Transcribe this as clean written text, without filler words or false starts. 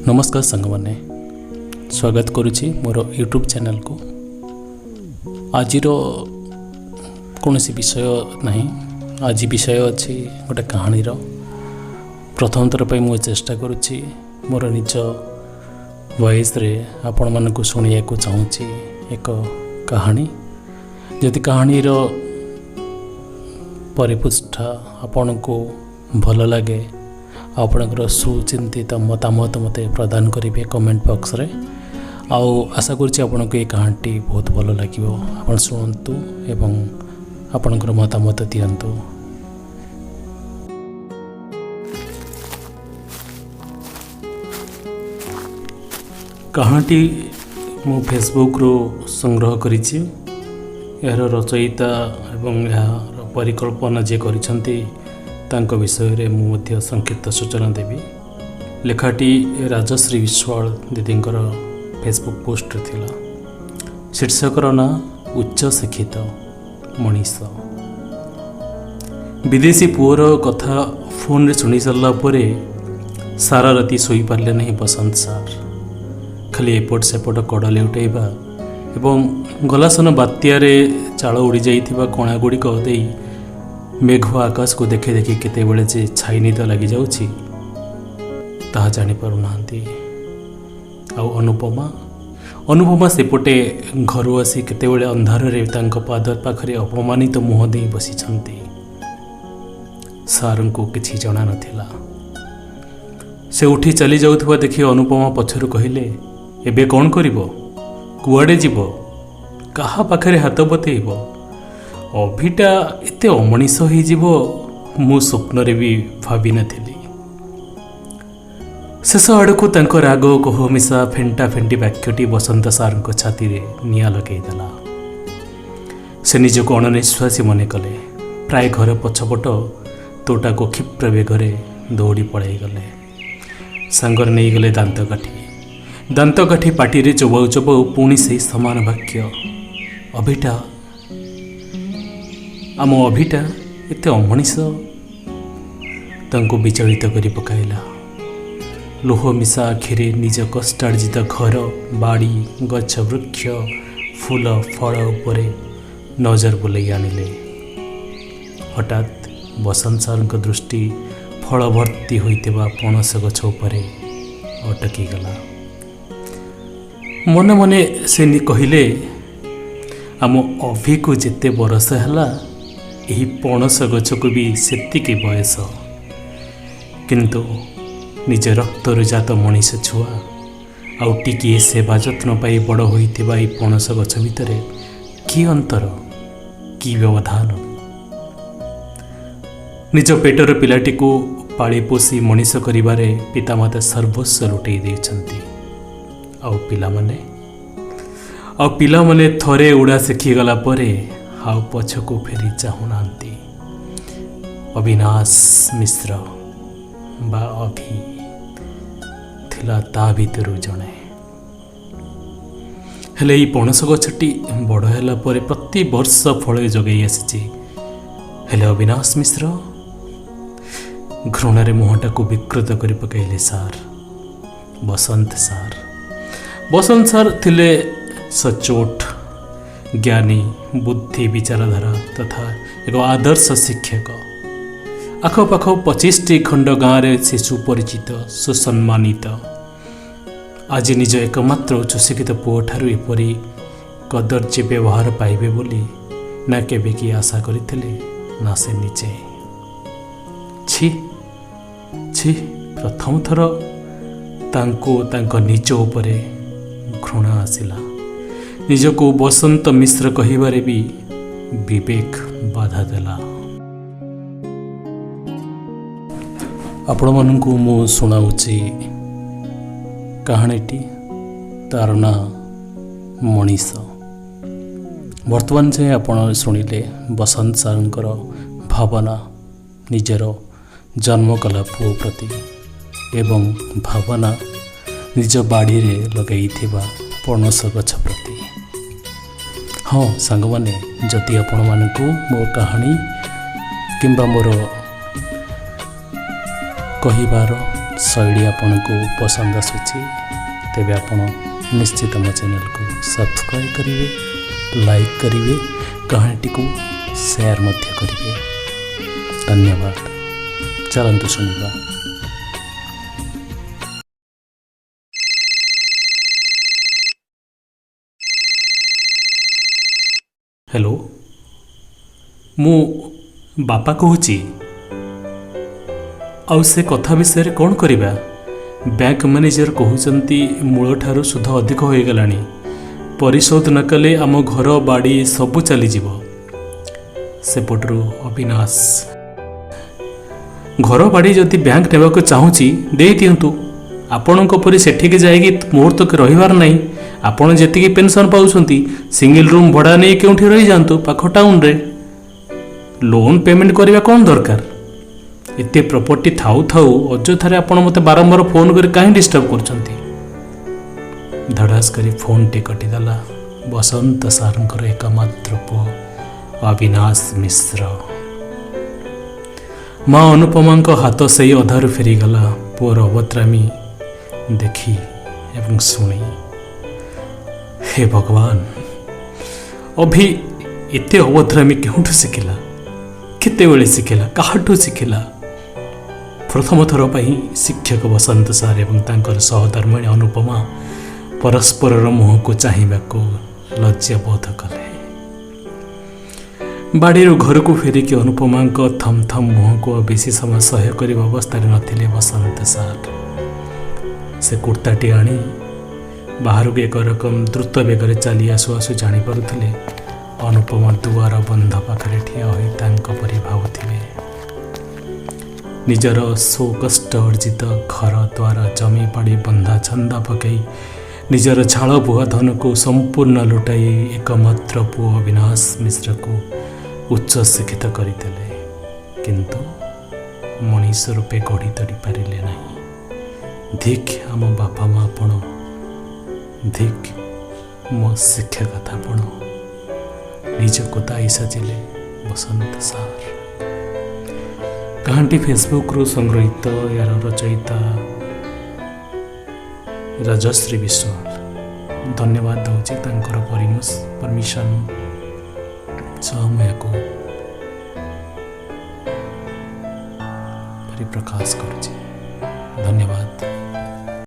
ନମସ୍କାର ସାଙ୍ଗମାନେ, ସ୍ୱାଗତ କରୁଛି ମୋର ୟୁଟ୍ୟୁବ୍ ଚ୍ୟାନେଲ୍କୁ। ଆଜିର କୌଣସି ବିଷୟ ନାହିଁ, ଆଜି ବିଷୟ ଅଛି ଗୋଟେ କାହାଣୀର। ପ୍ରଥମ ଥର ପାଇଁ ମୁଁ ଚେଷ୍ଟା କରୁଛି ମୋର ନିଜ ଭଏସ୍ରେ ଆପଣମାନଙ୍କୁ ଶୁଣିବାକୁ ଚାହୁଁଛି ଏକ କାହାଣୀ। ଯଦି କାହାଣୀର ପରିପୃଷ୍ଠା ଆପଣଙ୍କୁ ଭଲ ଲାଗେ, ଆପଣଙ୍କର ସୁଚିନ୍ତିତ ମତାମତ ମୋତେ ପ୍ରଦାନ କରିବେ କମେଣ୍ଟ ବକ୍ସରେ। ଆଉ ଆଶା କରୁଛି ଆପଣଙ୍କୁ ଏ କାହାଣୀଟି ବହୁତ ଭଲ ଲାଗିବ। ଆପଣ ଶୁଣନ୍ତୁ ଏବଂ ଆପଣଙ୍କର ମତାମତ ଦିଅନ୍ତୁ। କାହାଣୀଟି ମୁଁ ଫେସବୁକ୍ରୁ ସଂଗ୍ରହ କରିଛି। ଏହାର ରଚୟିତା ଏବଂ ଏହାର ପରିକଳ୍ପନା ଯିଏ କରିଛନ୍ତି ତାଙ୍କ ବିଷୟରେ ମୁଁ ମଧ୍ୟ ସଂକ୍ଷିପ୍ତ ସୂଚନା ଦେବି। ଲେଖାଟି ରାଜଶ୍ରୀ ବିଶ୍ୱାଳ ଦିଦିଙ୍କର ଫେସବୁକ୍ ପୋଷ୍ଟରେ ଥିଲା। ଶୀର୍ଷକର ନାଁ ଉଚ୍ଚ ଶିକ୍ଷିତ ମଣିଷ। ବିଦେଶୀ ପୁଅର କଥା ଫୋନ୍ରେ ଶୁଣି ସାରିଲା ପରେ ସାରା ରାତି ଶୋଇପାରିଲେ ନାହିଁ ବସନ୍ତ ସାର୍। ଖାଲି ଏପଟ ସେପଟ କଡ଼ ଲେଉଟାଇବା ଏବଂ ଗଲାସନ ବାତ୍ୟାରେ ଚାଳ ଉଡ଼ିଯାଇଥିବା କଣାଗୁଡ଼ିକ ଦେଇ ମେଘୁଆ ଆକାଶକୁ ଦେଖି ଦେଖି କେତେବେଳେ ଯେ ଛାଇ ନିଦ ଲାଗିଯାଉଛି ତାହା ଜାଣିପାରୁନାହାନ୍ତି। ଆଉ ଅନୁପମା ସେପଟେ ଘରୁ ଆସି କେତେବେଳେ ଅନ୍ଧାରରେ ତାଙ୍କ ପାଦ ପାଖରେ ଅପମାନିତ ମୁହଁ ଦେଇ ବସିଛନ୍ତି। ସାର୍ଙ୍କୁ କିଛି ଜଣା ନଥିଲା। ସେ ଉଠି ଚାଲି ଯାଉଥିବା ଦେଖି ଅନୁପମା ପଛରୁ କହିଲେ, ଏବେ କ'ଣ କରିବ? କୁଆଡ଼େ ଯିବ? କାହା ପାଖରେ ହାତ ବତେଇବ? ଅଭିଟା ଏତେ ଅମଣିଷ ହେଇଯିବ ମୁଁ ସ୍ୱପ୍ନରେ ବି ଭାବିନଥିଲି। ଶେଷ ଆଡ଼କୁ ତାଙ୍କ ରାଗ କୋହ ମିଶା ଫେଣ୍ଟା ଫେଣ୍ଟି ବାକ୍ୟଟି ବସନ୍ତ ସାର୍ଙ୍କ ଛାତିରେ ନିଆଁ ଲଗେଇଦେଲା। ସେ ନିଜକୁ ଅଣନିଶ୍ୱାସୀ ମନେ କଲେ। ପ୍ରାୟ ଘର ପଛପଟ ତୋଟାକୁ କ୍ଷିପ୍ର ବେଗରେ ଦୌଡ଼ି ପଳାଇଗଲେ। ସାଙ୍ଗରେ ନେଇଗଲେ ଦାନ୍ତକାଠି। ଦାନ୍ତକାଠି ପାଟିରେ ଚୋବାଉ ଚୋବାଉ ପୁଣି ସେଇ ସମାନ ବାକ୍ୟ, ଅଭିଟା, ଆମ ଅଭିଟା ଏତେ ଅମଣିଷ, ତାଙ୍କୁ ବିଚଳିତ କରି ପକାଇଲା। ଲୁହ ମିଶା ଆଖିରେ ନିଜ କଷ୍ଟାର୍ଜିତ ଘର, ବାଡ଼ି, ଗଛ, ବୃକ୍ଷ, ଫୁଲ, ଫଳ ଉପରେ ନଜର ବୁଲେଇ ଆଣିଲେ। ହଠାତ୍ ବସନ୍ତ ସାର୍ଙ୍କ ଦୃଷ୍ଟି ଫଳ ଭର୍ତ୍ତି ହୋଇଥିବା ପଣସ ଗଛ ଉପରେ ଅଟକିଗଲା। ମନେ ମନେ ସେ କହିଲେ, ଆମ ଅଭିକୁ ଯେତେ ବରଷ ହେଲା ଏହି ପଣସ ଗଛକୁ ବି ସେତିକି ବୟସ। କିନ୍ତୁ ନିଜ ରକ୍ତରୁ ଜାତ ମଣିଷ ଛୁଆ ଆଉ ଟିକିଏ ସେବା ଯତ୍ନ ପାଇ ବଡ଼ ହୋଇଥିବା ଏହି ପଣସ ଗଛ ଭିତରେ କି ଅନ୍ତର, କି ବ୍ୟବଧାନ। ନିଜ ପେଟର ପିଲାଟିକୁ ପାଳି ପୋଷି ମଣିଷ କରିବାରେ ପିତାମାତା ସର୍ବସ୍ୱ ଲୁଟେଇ ଦେଇଛନ୍ତି। ଆଉ ପିଲାମାନେ ଥରେ ଉଡ଼ା ଶିଖିଗଲା ପରେ ଆଉ ପଛକୁ ଫେରି ଚାହୁଁନାହାନ୍ତି। ଅବିନାଶ ମିଶ୍ର ବା ଅଭି ଥିଲା ତା ଭିତରୁ ଜଣେ। ହେଲେ ଏଇ ପଣସ ଗଛଟି ବଡ଼ ହେଲା ପରେ ପ୍ରତିବର୍ଷ ଫଳ ଯୋଗାଇ ଆସିଛି। ହେଲେ ଅବିନାଶ ମିଶ୍ର ଘୃଣାରେ ମୁହଁଟାକୁ ବିକୃତ କରି ପକାଇଲେ ସାର୍, ବସନ୍ତ ସାର୍। ବସନ୍ତ ସାର୍ ଥିଲେ ସଚୋଟ, ଜ୍ଞାନୀ, ବୁଦ୍ଧି, ବିଚାରଧାରା ତଥା ଏକ ଆଦର୍ଶ ଶିକ୍ଷକ। ଆଖପାଖ 25ଟି ଖଣ୍ଡ ଗାଁରେ ସେ ସୁପରିଚିତ, ସୁସମ୍ମାନିତ। ଆଜି ନିଜ ଏକମାତ୍ର ଉଚ୍ଚଶିକ୍ଷିତ ପୁଅଠାରୁ ଏପରି କଦର୍ଯ୍ୟ ବ୍ୟବହାର ପାଇବେ ବୋଲି ନା କେବେ କିଏ ଆଶା କରିଥିଲେ ନା ସେ ନିଜେ। ଛି ଛି, ପ୍ରଥମ ଥର ତାଙ୍କୁ ତାଙ୍କ ନିଜ ଉପରେ ଘୃଣା ଆସିଲା। ନିଜକୁ ବସନ୍ତ ମିଶ୍ର କହିବାରେ ବି ବିବେକ ବାଧା ଦେଲା। ଆପଣମାନଙ୍କୁ ମୁଁ ଶୁଣାଉଛି କାହାଣୀଟି, ତାର ନାଁ ମଣିଷ। ବର୍ତ୍ତମାନ ଯାଏଁ ଆପଣ ଶୁଣିଲେ ବସନ୍ତ ସାର୍ଙ୍କର ଭାବନା ନିଜର ଜନ୍ମ କଲା ପୁଅ ପ୍ରତି ଏବଂ ଭାବନା ନିଜ ବାଡ଼ିରେ ଲଗାଇଥିବା ପଣସ ଗଛ ପ୍ରତି। ହଁ ସାଙ୍ଗମାନେ, ଯଦି ଆପଣମାନଙ୍କୁ ମୋ କାହାଣୀ କିମ୍ବା ମୋର କହିବାର ଶୈଳୀ ଆପଣଙ୍କୁ ପସନ୍ଦ ଆସୁଛି, ତେବେ ଆପଣ ନିଶ୍ଚିତ ମୋ ଚ୍ୟାନେଲକୁ ସବସ୍କ୍ରାଇବ୍ କରିବେ, ଲାଇକ୍ କରିବେ, କାହାଣୀଟିକୁ ସେୟାର ମଧ୍ୟ କରିବେ। ଧନ୍ୟବାଦ। ଚାଲନ୍ତୁ ଶୁଣିବା। ହ୍ୟାଲୋ, ମୁଁ ବାପା କହୁଛି। ଆଉ ସେ କଥା ବିଷୟରେ କ'ଣ କରିବା? ବ୍ୟାଙ୍କ ମ୍ୟାନେଜର କହୁଛନ୍ତି ମୂଳଠାରୁ ସୁଧ ଅଧିକ ହୋଇଗଲାଣି, ପରିଶୋଧ ନ କଲେ ଆମ ଘର ବାଡ଼ି ସବୁ ଚାଲିଯିବ। ସେପଟରୁ ଅବିନାଶ, ଘର ବାଡ଼ି ଯଦି ବ୍ୟାଙ୍କ ନେବାକୁ ଚାହୁଁଛି ଦେଇଦିଅନ୍ତୁ। ଆପଣଙ୍କ ପରି ସେଠିକି ଯାଇକି ମୁହୂର୍ତ୍ତକ ରହିବାର ନାହିଁ। ଆପଣ ଯେତିକି ପେନ୍ସନ୍ ପାଉଛନ୍ତି, ସିଙ୍ଗଲ ରୁମ୍ ଭଡ଼ା ନେଇ କେଉଁଠି ରହିଯାଆନ୍ତୁ ପାଖ ଟାଉନରେ। ଲୋନ୍ ପେମେଣ୍ଟ କରିବା କ'ଣ ଦରକାର? ଏତେ ପ୍ରପର୍ଟି ଥାଉ ଥାଉ ଅଯଥାରେ ଆପଣ ମୋତେ ବାରମ୍ବାର ଫୋନ୍ କରି କାହିଁ ଡିଷ୍ଟର୍ବ କରୁଛନ୍ତି? ଧଡ଼ାସ କରି ଫୋନ୍ଟି କଟିଦେଲା ବସନ୍ତ ସାର୍ଙ୍କର ଏକମାତ୍ର ପୁଅ ଅବିନାଶ ମିଶ୍ର। ମା ଅନୁପମାଙ୍କ ହାତ ସେଇ ଅଧାରୁ ଫେରିଗଲା ପୁଅର ଅଭଦ୍ରାମୀ ଦେଖି ଏବଂ ଶୁଣି। ହେ ଭଗବାନ, ଅଭି ଏତେ ଅଭଦ୍ରାମୀ କେଉଁଠୁ ଶିଖିଲା? କେତେବେଳେ ଶିଖିଲା? କାହାଠୁ ଶିଖିଲା? ପ୍ରଥମ ଥର ପାଇଁ ଶିକ୍ଷକ ବସନ୍ତ ସାର୍ ଏବଂ ତାଙ୍କର ସହଧର୍ମିଣୀ ଅନୁପମା ପରସ୍ପରର ମୁହଁକୁ ଚାହିଁବାକୁ ଲଜ୍ଜାବୋଧ କଲେ। ବାଡ଼ିରୁ ଘରକୁ ଫେରିକି ଅନୁପମାଙ୍କ ଥମଥମ ମୁହଁକୁ ଆଉ ବେଶୀ ସମୟ ସହ୍ୟ କରିବା ଅବସ୍ଥାରେ ନଥିଲେ ବସନ୍ତ ସାର୍। ସେ କୁର୍ତ୍ତାଟି ଆଣି ବାହାରକୁ ଏକ ରକମ ଦ୍ରୁତ ବେଗରେ ଚାଲି ଆସୁ ଆସୁ ଜାଣିପାରୁଥିଲେ ଅନୁପମା ଦୁଆର ବନ୍ଧ ପାଖରେ ଠିଆ ହୋଇ ତାଙ୍କ ପରି ଭାବୁଥିବେ। ନିଜର ସ୍ୱକଷ୍ଟ ଅର୍ଜିତ ଘର ଦ୍ୱାର ଜମି ବାଡ଼ି ବନ୍ଧା ଛନ୍ଦା ପକାଇ ନିଜର ଝାଳ ବୁହା ଧନକୁ ସମ୍ପୂର୍ଣ୍ଣ ଲୁଟାଇ ଏକମାତ୍ର ପୁଅ ଅବିନାଶ ମିଶ୍ରକୁ ଉଚ୍ଚ ଶିକ୍ଷିତ କରିଦେଲେ, କିନ୍ତୁ ମଣିଷ ରୂପେ ଗଢ଼ି ତୋଳି ପାରିଲେ ନାହିଁ। ଧିକ୍ ଆମ ବାପା ମା ଆପଣ, ଧିକ୍ ମୋ ଶିକ୍ଷକତା ଆପଣ, ନିଜକୁ ଦାୟୀ ସାଜିଲେ ବସନ୍ତ ସାର୍। କାହାଣୀଟି ଫେସବୁକ୍ରୁ ସଂଗୃହୀତ। ଏହାର ରଚୟିତା ରାଜଶ୍ରୀ ବିଶ୍ୱାଳ। ଧନ୍ୟବାଦ ଦେଉଛି ତାଙ୍କର ପରମିସନ୍ ସହ ମୁଁ ଏହାକୁ ପରିପ୍ରକାଶ କରୁଛି। ଧନ୍ୟବାଦ।